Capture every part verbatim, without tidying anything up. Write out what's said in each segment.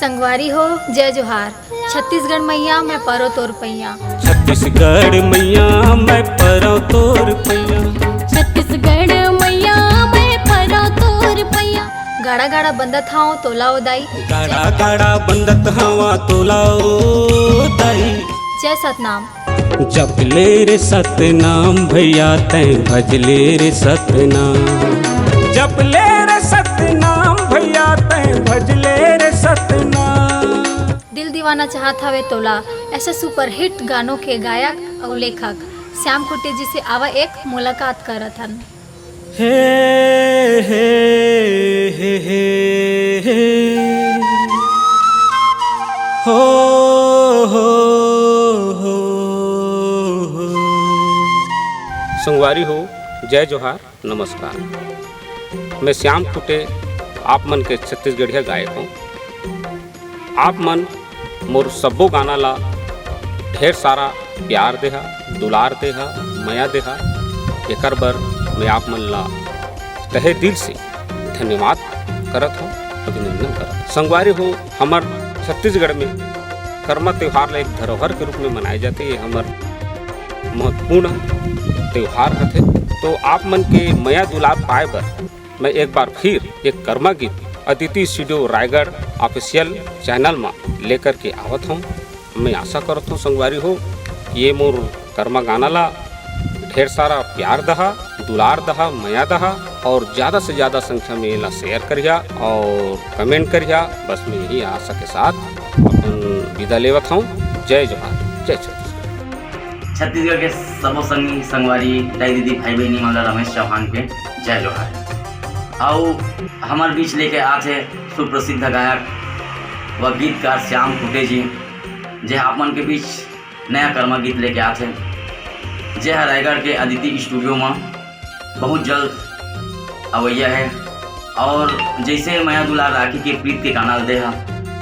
संगवारी हो, जय जोहार। छत्तीसगढ़ मैया, मैं परो तोर पैया। छत्तीसगढ़ मैया, मैं परो तोर पैया। छत्तीसगढ़ मैया, मैं परो तोर पैया। गाड़ा गाड़ा बंदत हाव तोला ओ दाई। गाड़ा गाड़ा बंदत हावा तोला ओ दाई। जय सतनाम। जप ले रे सतनाम भैया, तैं भज ले रे सतनाम। जप ले रे सतनाम भैया, तैं भज ले रे सतनाम। दिल दीवाना चाहत हवे तोला, ऐसे सुपरहिट गानों के गायक अउ लेखक श्याम खुटे जी से आवा एक मुलाकात करत हन। हे हे हे हे हे। हो हो हो हो हो। संगवारी हो, जय जोहार, नमस्कार। मैं श्याम खुटे, आप मन के छत्तीसगढ़िया गायक हूँ। आप मन मोर सब्बो गाना ला ढेर सारा प्यार देहा, दुलार देहा, मया देहा, एकर बर मैं आप मन ला तहे दिल से धन्यवाद करत हूँ, अभिनंदन करत हूँ। संगवारी हो, हमर छत्तीसगढ़ में करमा त्योहार ला एक धरोहर के रूप में मनाए जाथे। ये हमर महत्वपूर्ण त्योहार हथे। तो आप मन के मया दुलार पाए बर मैं एक बार फिर एक करमा गीत Aditi studio Raigarh official channel मा लेकर के आवत हूँ। मैं आशा करत हूँ संगवारी हो, ये मोर करमा गाना ला ढेर सारा प्यार दहा, दुलार दहा, मया दहा और ज्यादा से ज्यादा संख्या में एला शेयर करिहा और कमेंट करिहा। बस मैं यही आशा के साथ अपन विदा लेवत हूँ। जय जोहार, जय छत्तीसगढ़। छत्तीसगढ़ के सबो संगी संगवारी, दाई दीदी, भाई बहिनी मन ला रमेश चौहान के जय जोहार। अउ हमर बीच लेके आथे सुप्रसिद्ध गायक व गीतकार श्याम खुटे जी, जे आप मन के बीच नया करमा गीत लेके आथे, जे ह रायगढ़ के अदिति स्टूडियो म बहुत जल्द अवैया है। और जैसे मया दुलार राखी के प्रीत के गाना ल दे हा,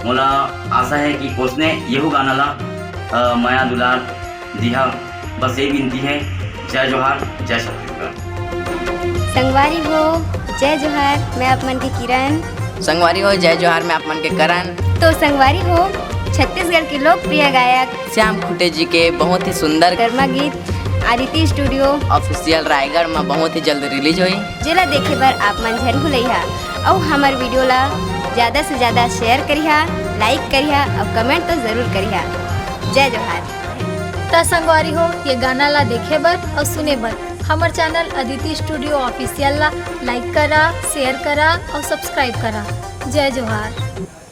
मोला आशा है कि ओसने यहू गाना ला, अ, मया दुलार दिहा। बस यही विनती है। जय जोहार, जय छत्तीसगढ़। संगवारी हो, जय जोहार, मैं आप मन के किरण। संगवारी हो, जय जोहार, मैं आप मन के करण। तो संगवारी हो, छत्तीसगढ़ के लोकप्रिय गायक श्याम खुटे जी के बहुत ही सुंदर करमा गीत अदिति स्टूडियो ऑफिशियल रायगढ़ में बहुत ही जल्द रिलीज होई। जेला देखे बर आप मन झन भुलैहा अउ हमर वीडियो ला ज्यादा से ज्यादा शेयर करिहा, लाइक करिहा अउ कमेंट तो जरूर करिहा। जय जोहार। त संगवारी हो, ये गाना ला देखे बर अउ सुने बर हमर चैनल अदिति स्टूडियो ऑफिशियल ला लाइक करा, शेयर करा अउ सब्सक्राइब करा। जय जोहार।